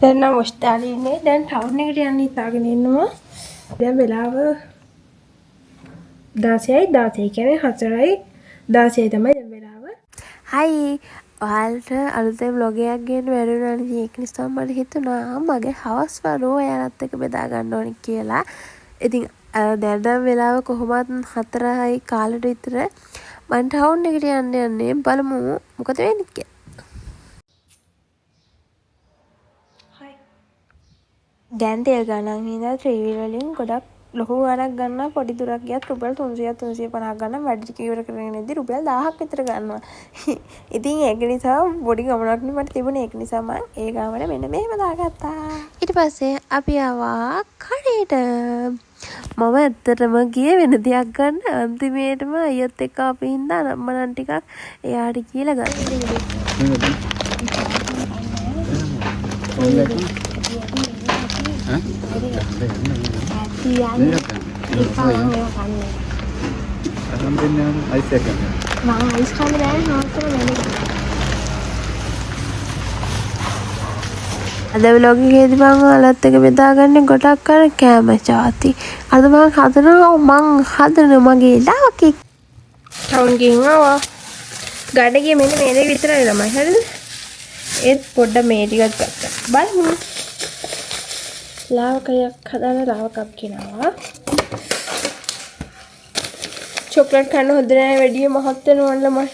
දැන් නම් ඔස්ට්‍රේලියාවේ ඉන්නේ. දැන් ටවුන් එකට යන්න හිතාගෙන ඉන්නවා. දැන් වෙලාව 16යි 16 කියන්නේ 4යි 16යි තමයි දැන් වෙලාව. හයි, ඔයාලට අලුතෙන් ව්ලොග් එකක් ගේන්න බැරි වුණානේ. ඉතින් ඒක නිසා මට හිතුණා මගේ හවස් වරුව ඔයාලත් එක්ක බෙදා ගන්න ඕනේ කියලා. ඉතින් දැන් නම් වෙලාව කොහොමත් 4යි කාලට විතර. මං ටවුන් එකට යන්න යන්නේ. බලමු මොකද වෙන්නේ කියලා. දැන් තෙල් ගණන් හින්දා ත්‍රිවිල් වලින් ගොඩක් ලොකු ගාණක් ගන්නවා. පොඩි දුරක් ගියත් රුපියල් 300ක් 350ක් ගන්නවා. වැඩ ටික ඉවර කරගෙන එද්දි රුපියල් 1000ක් විතර ගන්නවා. ඉතින් ඒක නිසා පොඩි ගමනක් නේ මට තිබුණේ. ඒක නිසා මං ඒ ගමන මෙන්න මෙහෙම දාගත්තා. ඊට පස්සේ අපි ආවා කඩේට. මම ඇත්තටම ගියේ වෙන දෙයක් ගන්න. අන්තිමේටම අයියත් එක්ක ආපු හින්දා අනම්මනම් ටිකක් එයාට කියලා ගත්තා. මං අයිස් කන්න බෑනේ හවසට මැනේ. අද ව්ලොග් එකේදී මං ඔයාලත් එක්ක බෙදාගන්නේ ගොඩක් අර කෑම ජාති. අද මං හදනවා මං හදන මගේ ලාව කේක්. ටවුන් ගිහින් ආවා. ගන්න ගියේ මෙන්න මේ දේ විතරයි ළමයි. හරිද? ඒත් පොඩ්ඩක් මේ ටිකත් ගත්තා. බලමු. ලාව කයක් හදන්න ලාව කප් ගෙනාවා. චොක්ලට් කන්න හොඳ නෑ, වැඩිය මහත් වෙනවා ළමයි.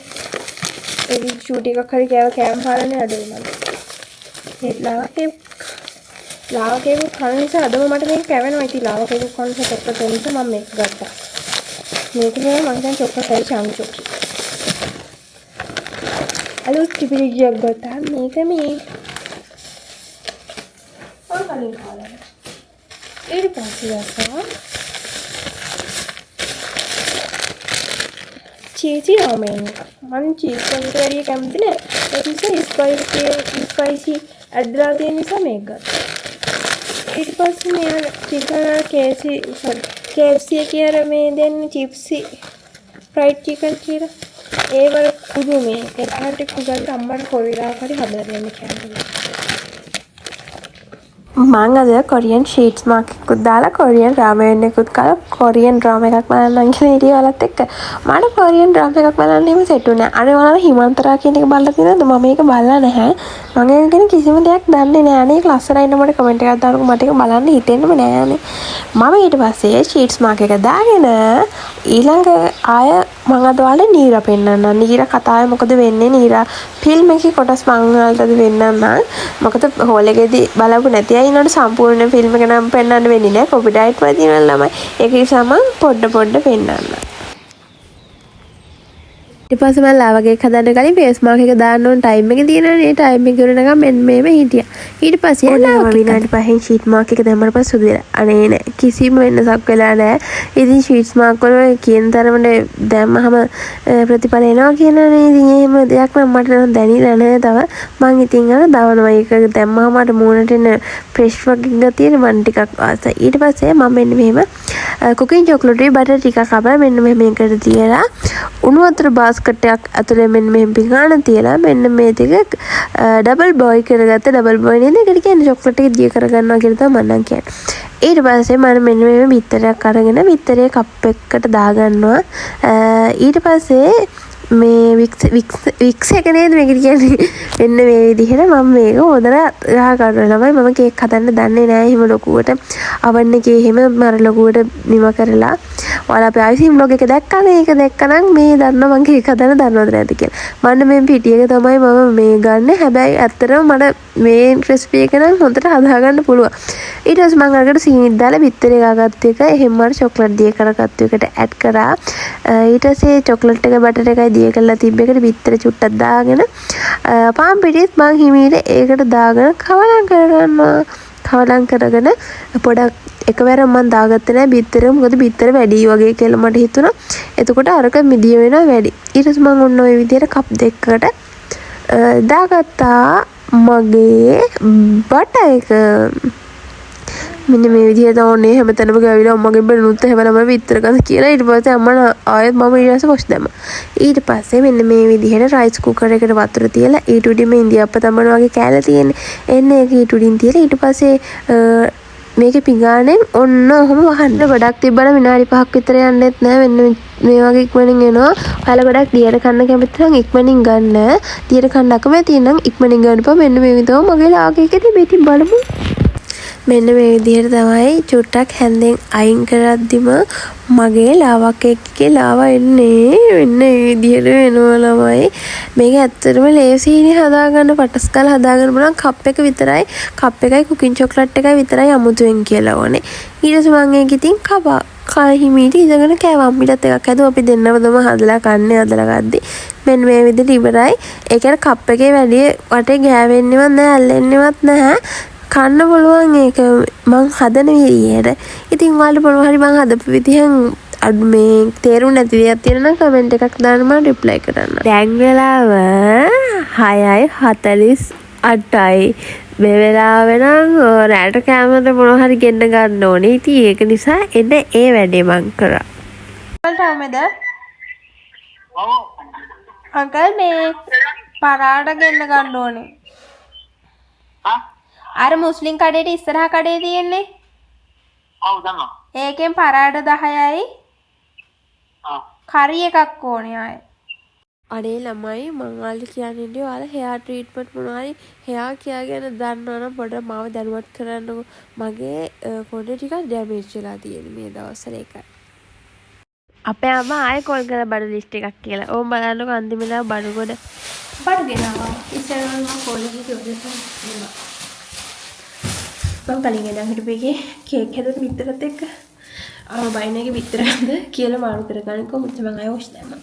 ඒ චූටි එකක් හරි කෑව කෑම පාරනේ අඩුයි මම. ඒත් ලාව කේක් ලාව කේක් කන නිසා අදම මට මේක කැවෙනවා. ඉතින් ලාව කේක් කන නිසා චොක්ලට් වෙන නිසා මම මේක ගත්තා. මේක නෑ මං හිතන්නේ චොක්ලට් හරි චම්චොකි. අලුත් ටිපිරිගියක් ගත්තා. මේක මේ ඔය කලින් කාලා. ඊට පස්සේ ගත්තා චීසි රාමෙන් එක. මං චීස් වලට වැඩිය කැමති නෑ. ඒ නිසා ස්පයිසි ඇඩ් වෙලා තියෙන නිසා මේක ගත්තා. ඊට පස්සේ මේ අර චිකන් අර KFC sorry KFC එකේ අර මේ දෙන්නේ චිප්සි ෆ්‍රයිඩ් චිකන් කියලා. ඒ වල කුඩු මේ එයාට කුඩු අම්මට කොයි වෙලාවක හරි හදලා දෙන්න කියන්නේ. මං අද කොරියන් ෂීට්ස් මාක් එකකුත් දාලා කොරියන් රාමෙන් එකකුත් කාලා කොරියන් ඩ්‍රාමා එකක් බලන්නම් කියලා හිටියේ ඔයාලත් එක්ක. මට කොරියන් ඩ්‍රාමා එකක් බලන්න එහෙම සෙට් වුණේ නෑ. අනේ ඔයාලා හිමන්තරා කියන එක බලලා තියෙනවද? මම ඒක බලලා නැහැ. මං ඒක ගැන කිසිම දෙයක් දන්නේ නෑ. අනේ ඒක ලස්සනයි නම් මට කමෙන්ට් එකක් දාන්නකෝ. මට ඒක බලන්න හිතෙන්නෙම නෑ අනේ. මම ඊට පස්සේ ෂීට්ස් මාක් එක දාගෙන ඊළඟ ආය මං අද ඔයාලට නීරා පෙන්නන්නම්. නීරා කතාවේ මොකද වෙන්නේ? නීරා ෆිල්ම් එකේ කොටස් මං ඔයාලට අද පෙන්නන්නම්. මොකද හෝල් එකේදී බලපු නැති අය ඉන්නවට සම්පූර්ණ ෆිල්ම් එක නම් පෙන්නන්න වෙන්නේ නෑ. කොපිරයිට් වදිනවා ළමයි. ඒක නිසා මං පොඩ පොඩ පෙන්නන්නම්. ඊට පස්සේ මං ලාව කේක් හදන්න කලින් ෆේස් මාස්ක් එක දාන්න ඕන ටයිම් එක තියෙනවනේ. ඒ ටයිම් එක ඉවර වෙනකම් මෙන්න මේම හිටියා. ඊට පස්සේ ඔන්න ලාව මම කේක් විනාඩි 5න් ෂීට් මාස්ක් එක දැම්මට පස්සේ සුදු වෙලා. අනේ නෑ, කිසිම වෙනසක් වෙලා නෑ. ඉතින් ෂීට්ස් මාස්ක් වල කියන තරමට දැම්මහම ප්‍රතිඵල එනවා කියනවනේ. ඉතින් එහෙම දෙයක් නම් මට නම් දැනිලා නෑ තව. මං ඉතින් අර දවනවා. ඒක දැම්මහම මට මූණට එන ෆ්‍රෙෂ් වගේ ගතියට මං ටිකක් ආසයි. ඊට පස්සේ මම මෙන්න මෙහෙම කුකින් චොක්ලට් එකේ බටර් ටිකක් කපලා මෙන්න මෙහෙම එකට තියලා උණු වතුර බාස්කට් එකක් ඇතුලේ මෙන්න මෙහෙම පිඟාන තියලා මෙන්න මේ ටික ඩබල් බොයිල් කරගත්ත. ඩබල් බොයිල් නේද ඒකට කියන්නේ? චොක්ලට් එක දිය කරගන්නවා කියලා තමයි මම නම් කියන්නේ. ඊට පස්සේ මම මෙන්න මෙහෙම බිත්තරයක් අරගෙන බිත්තරේ කප් එකකට දාගන්නවා. ඊට පස්සේ මේ වික්ස් එක නේද මේකට කියන්නේ? මෙන්න මේ විදිහට මම මේක හොදලා ගහ ගන්නවා ළමයි. මම කේක් හදන්න දන්නේ නෑ එහෙම ලොකුවට. අවන් එකේ එහෙම මර ලොකුවට නිම කරලා. ඔයාලා අපේ අයිසින් බ්ලොග් එක දැක්කනේ. ඒක දැක්කනම් මේ දන්නවා මං කේක් හදන්න දන්නවද නැද්ද කියලා. මන්න මේ පිටි එක තමයි මම මේ ගන්නෙ. හැබැයි ඇත්තටම මට මේ රෙසිපි එක නම් හොඳට හදාගන්න පුළුවන්. ඊට පස්සේ මං අරකට සීනිත් දාලා බිත්තරේ ගාගත්තු එක එහෙම මට චොක්ලට් දිය කරගත්තු එකට ඇඩ් කරා. ඊට පස්සේ චොක්ලට් එක බටර් එකයි දිය කරලා තිබ්බ එකට බිත්තර චුට්ටක් දාගෙන පාන් පිටිත් මං හිමීට ඒකට දාගෙන කවලම් කරගන්නවා. කවලම් කරගෙන පොඩක් එකවරම මං දාගත්තේ නෑ බිත්තර. මොකද බිත්තර වැඩි වගේ කියලා මට හිතුණා. එතකොට අරක මිදිය වෙනවා වැඩි. ඊට පස්සේ මං ඔන්න ඔය විදියට කප් දෙකකට දාගත්තා මගේ බටර් එක. මෙන්න මේ විදිහට ඕනේ හැමතැනම ගෑවිලා අම්මගෙන් බැනුත් එහෙම ළමයි විතර ගන්න කියලා. ඊට පස්සේ අම්මා ආයෙත් මම ඊට පස්සේ වොෂ් දැම්මා. ඊට පස්සේ මෙන්න මේ විදිහට රයිස් කුකර් එකට වතුර තියලා ඊට උඩින්ම ඉන්දියාප්ප තඹන වගේ කෑල්ල තියෙන්නේ. එන්න ඒක ඊට උඩින් තියලා ඊට පස්සේ මේකේ පිඟානෙන් ඔන්න ඔහොම වහන්න. ගොඩක් තිබ්බනම් විනාඩි 5ක් විතර යන්නෙත් නෑ. මෙන්න මේ වගේ ඉක්මනින් එනවා. ඔයාලා ගොඩක් දියට කන්න කැමති නම් ඉක්මනින් ගන්න. දියට කන්න අකමැති නම් ඉක්මනින් ගන්න එපා. මෙන්න මේ විදිහම මගේ ලාග එකේ තිබේ. ඉතින් බලමු. මෙන්න මේ විදිහට තමයි චුට්ටක් හැන්දෙන් අයින් කරද්දිම මගේ ලාවා කේක් එකේ ලාවා එන්නේ. මෙන්න මේ විදිහට වෙනවා ළමයි. මේක ඇත්තටම ලේසියිනේ හදාගන්න. පටස් ගාලා හදාගන්න පුළුවන්. කප් එක විතරයි. කප් එකයි කුකින් චොක්ලට් එකයි විතරයි අමුතුවෙන් කියලා ඕනේ. ඊට පස්සේ මං ඒක ඉතින් කපා හිමීට ඉඳගෙන කෑවා. අම්මිටත් එකක් හැදුවා. අපි දෙන්නම තමයි හදලා කන්නේ. හදලා කද්දි මෙන්න මේ විදිහට ඉවරයි. ඒ කියන්නේ කප් එකේ වැඩි වටේ ගෑවෙන්නේවත් නැහැ, ඇල්ලෙන්නේවත් නැහැ. කන්න පුළුවන් ඒක මං හදන විදියට. ඉතින් ඔයාලට මොනවා හරි මං හදපු විදිහෙන් අඩු මේ තේරුම් නැති දෙයක් තියෙනවා නම් කමෙන්ට් එකක් දාන්න, මං රිප්ලයි කරන්න. දැන් වෙලාව 6:48යි. මේ වෙලාවේ නම් රැට කෑමට මොනවා හරි ගෙන්න ගන්න ඕනේ. ඉතින් ඒක නිසා එන්න ඒ වැඩේ මං කරා. අංකල් ඔව් අංකල් මේ පරාට ගෙන්න ගන්න ඕනේ. අර මුස්ලිම් කඩේට ඉස්සරහා කඩේ තියෙන්නේ. ඔව් දන්නවා. ඒකෙන් පරාට 10යි. කරි එකක් ඕනේ ආයේ. අනේ ළමයි මං ඔයාලට කියන්න ඉන්නේ ඔයාලා හෙයා ට්‍රීට්මන්ට් මොනවා හරි හෙයා කෙයා ගැන දන්නවා නම් පොඩ්ඩක් මාව දැනුවත් කරන්නකෝ. මගේ කොණ්ඩේ ටිකක් ඩැමේජ් වෙලා තියෙන්නේ මේ දවස්වල ඒකයි. අපේ අම්මා ආයෙ කෝල් කරලා බඩු ලිස්ට් එකක් කියලා. ඕන් බලන්නකෝ අන්තිම වෙලාව බඩු ගොඩ. බඩු ගෙනාවා. ඉස්සරහම මං කෝල් එකේ කිව්වා. මං කලින් එදන් හිටපු එකේ කේක් හැදුවට බිත්තරත් එක්ක ආව බයින එකේ බිත්තර ගන්න කියලා මාරු කරගන්න කොහොමද මං ආයෙ වොෂ් දැම්මා.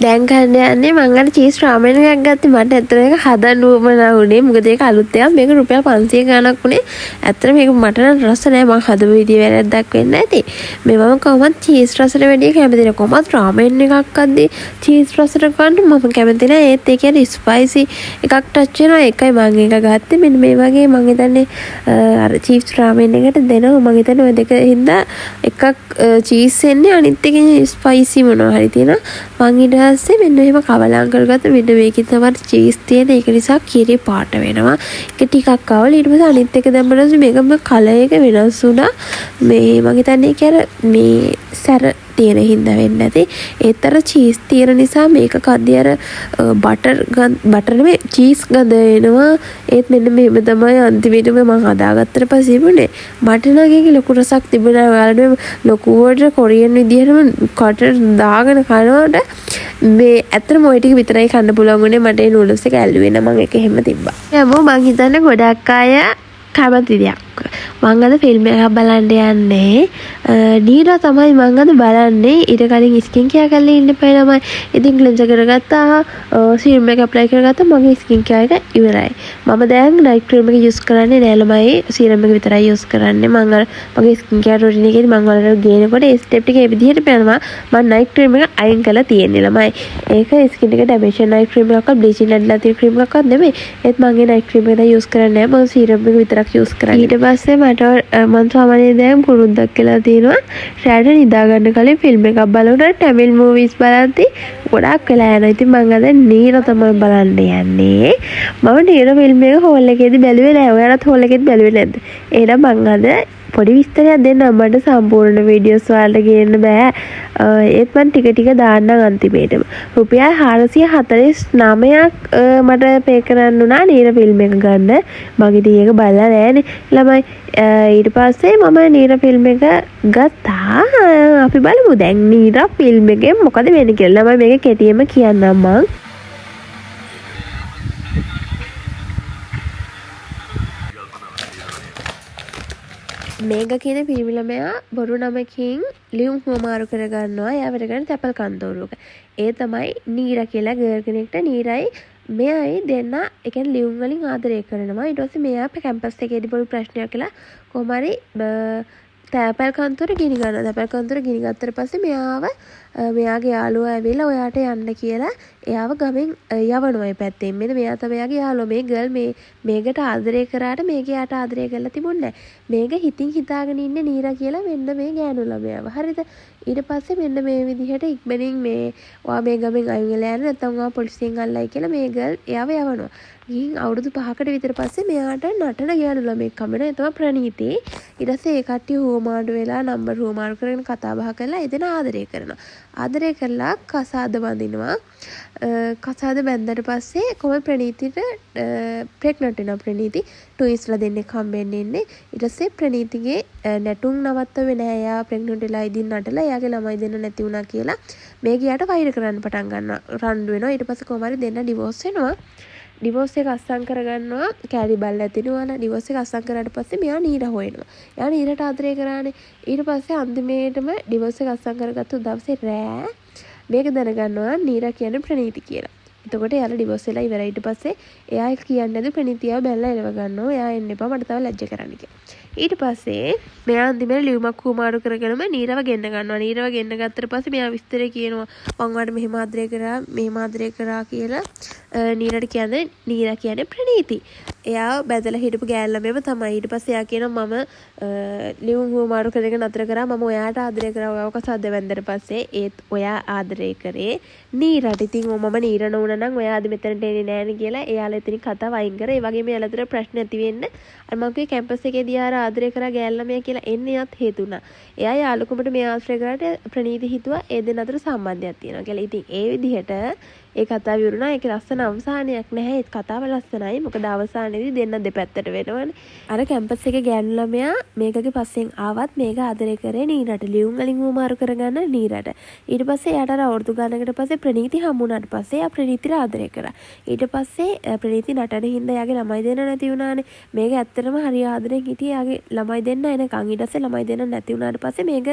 දැන් කන්න යන්නේ මං අර චීස් රාමෙන් එකක් ගත්තේ. මට ඇත්තටම ඒක හදන්න උවමනා වුණේ. මොකද ඒක අලුත් එකක්. මේක රුපියල් 500 ගාණක් වුණේ. ඇත්තටම මේක මට නම් රස නෑ. මං හදපු විදිය වැරද්දක් වෙන්න ඇති. මේ මම කොහොමත් චීස් රසට වැඩිය කැමති නෑ. කොහොමත් රාමෙන් එකක් කද්දී චීස් රසට කන්න මම කැමති නෑ. ඒත් ඒ කියන්නේ ස්පයිසි එකක් ටච් වෙනවා. ඒකයි මං ඒක ගත්තේ. මෙන්න මේ වගේ මං හිතන්නේ අර චීස් රාමෙන් එකට දෙනවා. මං හිතන්නේ ඔය දෙක හින්දා එකක් චීස් එන්නේ අනිත් එකෙන් ස්පයිසි මොනවා හරි තියෙනවා. මං ඊට පස්සේ මෙන්න මෙහෙම කවලම් කරගත්ත. මෙන්න මේකේ තමයි චීස් තියෙන. ඒක නිසා කිරි පාට වෙනවා. ඒක ටිකක් කවල ඊට පස්සේ අනිත් එක දැම්මම පස්සේ මේකම කලර් එක වෙනස් වුණා. මේ මං හිතන්නේ ඒක අර මේ සැර තියෙන හින්දා වෙන්න ඇති. ඒත් අර චීස් තියෙන නිසා මේක කද්දී අර බටර් බටර් නෙමෙයි චීස් ගඳ එනවා. ඒත් මෙන්න මෙහෙම තමයි අන්තිමේටම මං හදාගත්තට පස්සේ තිබුණේ. මට නම් ඒකේ ලොකු රසක් තිබුණා. ඔයාලට මේ ලොකුවට කොරියන් විදිහටම කට දාගෙන කනකොට මේ ඇත්තටම ඔය ටික විතරයි කන්න පුළුවන් වුණේ. මට ඒ නූඩල්ස් එක ඇල්ලුවේ නෑ. මං ඒක එහෙම තිබ්බා. යමු මං හිතන්නේ ගොඩක් අය කැමති දෙයක්. මං අද ෆිල්ම් එකක් බලන්න යන්නේ. නීරා තමයි මං අද බලන්නේ. ඊට කලින් ස්කින් කෙයාර් කරලා ඉන්න එපා ළමයි. ඉතින් ක්ලෙන්සර් කරගත්තා, සීරම් එක ඇප්ලයි කරගත්තා, මගේ ස්කින් කෙයාර් එක ඉවරයි. මම දැන් නයිට් ක්‍රීම් එක යූස් කරන්නේ නෑ ළමයි. සීරම් එක විතරයි යූස් කරන්නේ. මං අර මගේ ස්කින් කෙයාර් රූටින් එකේදී මං ඔයාලට ගේනකොට ඒ ස්ටෙප් ටික ඒ විදිහට යනවා. මං නයිට් ක්‍රීම් එක අයින් කරලා තියෙන්නේ ළමයි. ඒක ස්කින් එක ඩැමේජ් වෙන නයිට් ක්‍රීම් එකක්වත් බ්ලීචින් ඇඩ්ලා තියෙන ක්‍රීම් එකක්වත් නෙමෙයි. ඒත් මං ඒ නයිට් ක්‍රීම් එක දැන් යූස් කරන්නේ නෑ. මං සීරම් එක විතරක් යූස් කරන්නේ. ඊට පස්සේ මං සාමාන්‍යයෙන් දැන් පුරුද්දක් කියලා තියෙනවා. රැට නිදා ගන්න කලින් ෆිල්ම් එකක් බලනකොට ටැමිල් මූවිස් බලද්දි ගොඩක් වෙලා යනවා. ඉතින් මං අද නීර තමයි බලන්න යන්නේ. මම නීර ෆිල්ම් එක හෝල් එකේදී බැලුවේ නෑ. ඔයාලත් හෝල් එකේදී බැලුවේ නැද්ද? එහෙනම් මං අද පොඩි විස්තරයක් දෙන්නම්. මට සම්පූර්ණ වීඩියෝස් ඔයාලට ගේන්න බෑ. ඒත් මං ටික ටික දාන්නම් අන්තිමේටම. රුපියල් 449ක් මට පේ කරන්න වුණා නීර ෆිල්ම් එක ගන්න. මං ඉතින් ඒක බලලා නෑනේ ළමයි. ඊට පස්සේ මම නීර ෆිල්ම් එක ගත්තා. අපි බලමු දැන් නීර ෆිල්ම් එකෙන් මොකද වෙන්නේ කියලා. ළමයි මේක කෙටියෙන්ම කියන්නම් මං. මේග කියන පිරිමි ළමයා බොරු නමකින් ලියුම් හුවමාරු කරගන්නවා. එයා වැඩ කරන තැපල් කන්තෝරුවක. ඒ තමයි නීරා කියලා ගර්ල් කෙනෙක්ට නීරයි මෙයයි දෙන්න ඒ කියන්නේ ලියුම් වලින් ආදරය කරනවා. ඊට පස්සේ මෙයා කැම්පස් එකේදී පොඩි ප්‍රශ්නයක් කියලා කොහොම හරි තෑපැල් කන්තර ගිනි ගන්නවා. තෑපැල් කන්තර ගිනි ගත්තට පස්සේ මෙයාව මෙයාගේ යාළුවා ඇවිල්ලා ඔයාට යන්න කියලා එයාව ගමෙන් යවනවා ඒ පැත්තෙන්. මෙන්න මෙයා තමයි එයාගේ යාළුවා. මේ ගර්ල් මේ මේකට ආදරය කරාට මේක එයාට ආදරය කරලා තිබුණේ නෑ. මේක හිතින් හිතාගෙන ඉන්නේ නීරා කියලා මෙන්න මේ ගෑනු ළමයාව. හරිද? ඊට පස්සේ මෙන්න මේ විදිහට ඉක්මනින් මේ ඔයා මේ ගමෙන් අයින් වෙලා යන්න, නැත්නම් ඔයා පොලිසියෙන් අල්ලයි කියලා මේ ගර්ල් එයාව යවනවා. ගිහින් අවුරුදු 5කට විතර පස්සේ මෙයාට නටන ගෑනු ළමෙක් හම්බ වෙනවා. ඒ තමයි ප්‍රනීති. ඊට පස්සේ ඒ කට්ටිය හුවමාරු වෙලා නම්බර් හුවමාරු කරගෙන කතා බහ කරලා ඒ දෙනා ආදරය කරනවා. ආදරය කරලා කසාද බඳිනවා. කසාද බැන්දට පස්සේ කොහොමද ප්‍රනීතිට ප්‍රෙග්නන්ට් වෙනවා ප්‍රනීති. ට්වින්ස්ලා දෙන්නෙක් හම්බෙන්න ඉන්නේ. ඊට පස්සේ ප්‍රනීතිගේ නැටුම් නවත්තුවේ නෑ. එයා ප්‍රෙග්නන්ට් වෙලා ඉදින් නටලා එයාගේ ළමයි දෙන්න නැති වුණා කියලා මේක එයාට වෛර කරන්න පටන් ගන්නවා. රණ්ඩු වෙනවා. ඊට පස්සේ කොහොම හරි දෙන්න ඩිවෝස් වෙනවා. ඩිවෝස් එක අත්සන් කරගන්නවා. කෑලි බල්ල ඇතිනවා. ඩිවෝස් එක අත්සන් කරාට පස්සේ මෙයා නීර හොයනවා. එයා නීරට ආදරය කරානේ. ඊට පස්සේ අන්තිමේටම ඩිවෝස් එක අත්සන් කරගත්තු දවසේ රෑ මේක දැනගන්නවා නීරා කියන්නේ ප්‍රනීති කියලා. එතකොට එයාලා ඩිවෝස් වෙලා ඉවරයි. ඊට පස්සේ එයා ඒක කියන්නේ නැතුව ප්‍රනීතියව බැනලා එලව ගන්නවා. එයා එන්න එපා, මට තව ලැජ්ජ කරන්න කියලා. ඊට පස්සේ මෙයා අන්තිමට ලියුමක් හුවමාරු කරගෙනම නීරව ගෙන්න ගන්නවා. නීරව ගෙන්න ගත්තට පස්සේ මෙයා විස්තරේ කියනවා, මං ඔයාලට මෙහෙම ආදරය කරා, මෙහෙම ආදරය කරා කියලා. නීරට කියන්නේ, නීරා කියන්නේ ප්‍රනීති. එයා බැඳලා හිටපු ගෑනු ළමයම තමයි. ඊට පස්සේ එයා කියනවා, මම ලියුම් හුවමාරු කරගෙන නතර කරා, මම ඔයාට ආදරය කරා, ඔයාව කසාද බැන්දට පස්සේ ඒත් ඔයා ආදරය කරේ නීරට. ඉතින් මම නීර නොවුණා නම් ඔයා අද මෙතනට එන්නේ නෑනේ කියලා එයාලා එතනින් කතාව අයින් කරා. ඒ වගේම එයාලා අතර ප්‍රශ්න ඇති වෙන්න අර මං කිව්වේ කැම්පස් එකේදී අර ආදරය කරා ගෑනු ළමයා කියලා එන්න එයත් හේතු වුණා. එයා යාළුකමට මේ ආශ්‍රය කරාට ප්‍රනීති හිතුවා ඒ දෙන්න අතර සම්බන්ධයක් තියෙනවා කියලා. ඉතින් ඒ විදිහට ඒ කතාව ඉවරුණා. ඒකේ ලස්සන අවසානයක් නැහැ. ඒත් කතාව ලස්සනයි. මොකද අවසානයේදී දෙන්න දෙපැත්තට වෙනවනේ. අර කැම්පස් එකේ ගෑනු ළමයා මේකගේ පස්සෙන් ආවත් මේක ආදරය කරේ නීරට. ලියුම් වලින් හුවමාරු කරගන්න නීරට. ඊට පස්සේ එයාට අර අවුරුදු ගානකට පස්සේ ප්‍රනීති හම්බුණාට පස්සේ එයා ප්‍රනීතිට ආදරය කරා. ඊට පස්සේ ප්‍රනීති නටන හින්දා එයාගේ ළමයි දෙන්න නැති වුණානේ. මේක ඇත්තටම හරි ආදරෙන් හිටියේ එයාගේ ළමයි දෙන්න එනකන්. ඊට පස්සේ ළමයි දෙන්න නැති වුණාට පස්සේ මේක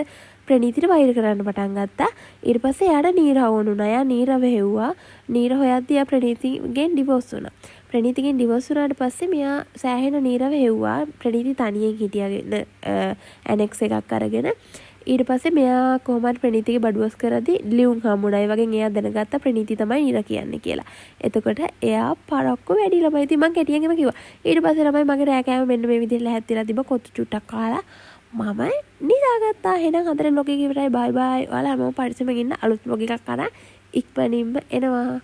ප්‍රනීතිට වෛර කරන්න පටන් ගත්තා. ඊට පස්සේ එයාට නීරව ඕන වුණා. එයා නීරව හෙව්වා. නීර හොයද්දී එයා ප්‍රනීතිගෙන් ඩිවෝස් වුණා. ප්‍රනීතිගෙන් ඩිවෝස් වුණාට පස්සේ මෙයා සෑහෙන නීරව හෙව්වා. ප්‍රනීති තනියෙන් හිටියාගෙන ඇනෙක්ස් එකක් අරගෙන. ඊට පස්සේ මෙයා කොහොම හරි ප්‍රනීතිගේ බඩුවස් කරද්දී ලියුම් හම්බුණා. ඒ වගේම එයා දැනගත්තා ප්‍රනීති තමයි නීර කියන්නේ කියලා. එතකොට එයා පරක්කු වැඩි ළමයි. ඉතින් මං කෙටියෙන් එම කිව්වා. ඊට පස්සේ ළමයි මගේ රෑ කෑම මෙන්න මේ විදිහට ලැහැත්තිලා තිබ්බා. කොත්තු චුට්ටක් කාලා මම නිදාගත්තා. එහෙනම් අදට ව්ලොග් එක ඉවරයි. බයි බයි. ඔයාලා හැමෝම පරිස්සමෙන් ඉන්න. අලුත් ව්ලොග් එකක් අරන් ඉක්මනින්ම එනවා.